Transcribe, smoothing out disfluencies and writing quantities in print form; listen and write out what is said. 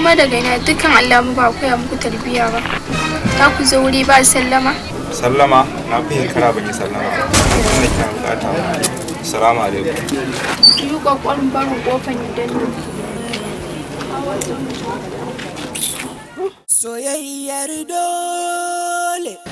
Kuma daga ina dukkan alamu ba a koya muku tarbiyya ba. Za ku zo wuri ba sallama? Sallama? Na fi shekara ban yi sallama ba. Tunda kina bukata. Assalamu alaikum. Ki yi ƙoƙarin barin ƙofar gidan nan. Soyayyar dole.